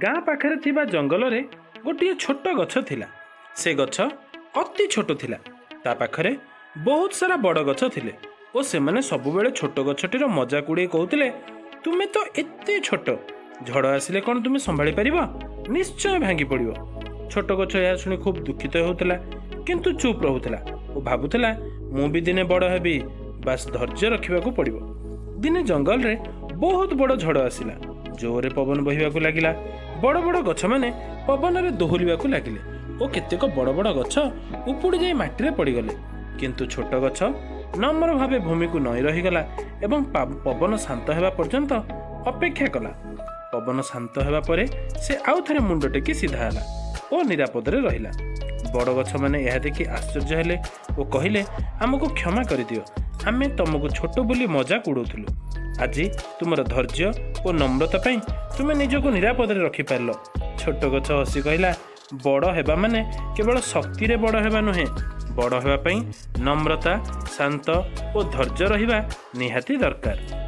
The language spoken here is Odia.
ଗାଁ ପାଖରେ ଥିବା ଜଙ୍ଗଲରେ ଗୋଟିଏ ଛୋଟ ଗଛ ଥିଲା। ସେ ଗଛ ଅତି ଛୋଟ ଥିଲା। ତା ପାଖରେ ବହୁତ ସାରା ବଡ଼ ଗଛ ଥିଲେ ଓ ସେମାନେ ସବୁବେଳେ ଛୋଟ ଗଛଟିର ମଜାକ ଉଡ଼େଇ କହୁଥିଲେ, "ତୁମେ ତ ଏତେ ଛୋଟ, ଝଡ଼ ଆସିଲେ କ'ଣ ତୁମେ ସମ୍ଭାଳି ପାରିବ? ନିଶ୍ଚୟ ଭାଙ୍ଗି ପଡ଼ିବ।" ଛୋଟ ଗଛ ଏହା ଶୁଣି ଖୁବ୍ ଦୁଃଖିତ ହେଉଥିଲା, କିନ୍ତୁ ଚୁପ୍ ରହୁଥିଲା ଓ ଭାବୁଥିଲା, "ମୁଁ ବି ଦିନେ ବଡ଼ ହେବି, ବାସ୍ ଧୈର୍ଯ୍ୟ ରଖିବାକୁ ପଡ଼ିବ।" ଦିନେ ଜଙ୍ଗଲରେ ବହୁତ ବଡ଼ ଝଡ଼ ଆସିଲା। ଜୋରରେ ପବନ ବହିବାକୁ ଲାଗିଲା। ବଡ଼ ବଡ଼ ଗଛମାନେ ପବନରେ ଦୋହଲିବାକୁ ଲାଗିଲେ ଓ କେତେକ ବଡ଼ ବଡ଼ ଗଛ ଉପୁଡ଼ି ଯାଇ ମାଟିରେ ପଡ଼ିଗଲେ। କିନ୍ତୁ ଛୋଟ ଗଛ ନମ୍ର ଭାବେ ଭୂମିକୁ ନଇଁ ରହିଗଲା ଏବଂ ପବନ ଶାନ୍ତ ହେବା ପର୍ଯ୍ୟନ୍ତ ଅପେକ୍ଷା କଲା। ପବନ ଶାନ୍ତ ହେବା ପରେ ସେ ଆଉ ଥରେ ମୁଣ୍ଡ ଟେକି ସିଧା ହେଲା ଓ ନିରାପଦରେ ରହିଲା। ବଡ଼ ଗଛମାନେ ଏହା ଦେଖି ଆଶ୍ଚର୍ଯ୍ୟ ହେଲେ ଓ କହିଲେ, "ଆମକୁ କ୍ଷମା କରିଦିଅ। ଆମେ ତମକୁ ଛୋଟ ବୋଲି ମଜାକ ଉଡ଼ଉଥିଲୁ। ଆଜି ତୁମର ଧୈର୍ଯ୍ୟ ଓ ନମ୍ରତା ପାଇଁ ତୁମେ ନିଜକୁ ନିରାପଦରେ ରଖିପାରିଲ।" ଛୋଟ ଗଛ ହସି କହିଲା, "ବଡ଼ ହେବା ମାନେ କେବଳ ଶକ୍ତିରେ ବଡ଼ ହେବା ନୁହେଁ। ବଡ଼ ହେବା ପାଇଁ ନମ୍ରତା, ଶାନ୍ତ ଓ ଧୈର୍ଯ୍ୟ ରହିବା ନିହାତି ଦରକାର।"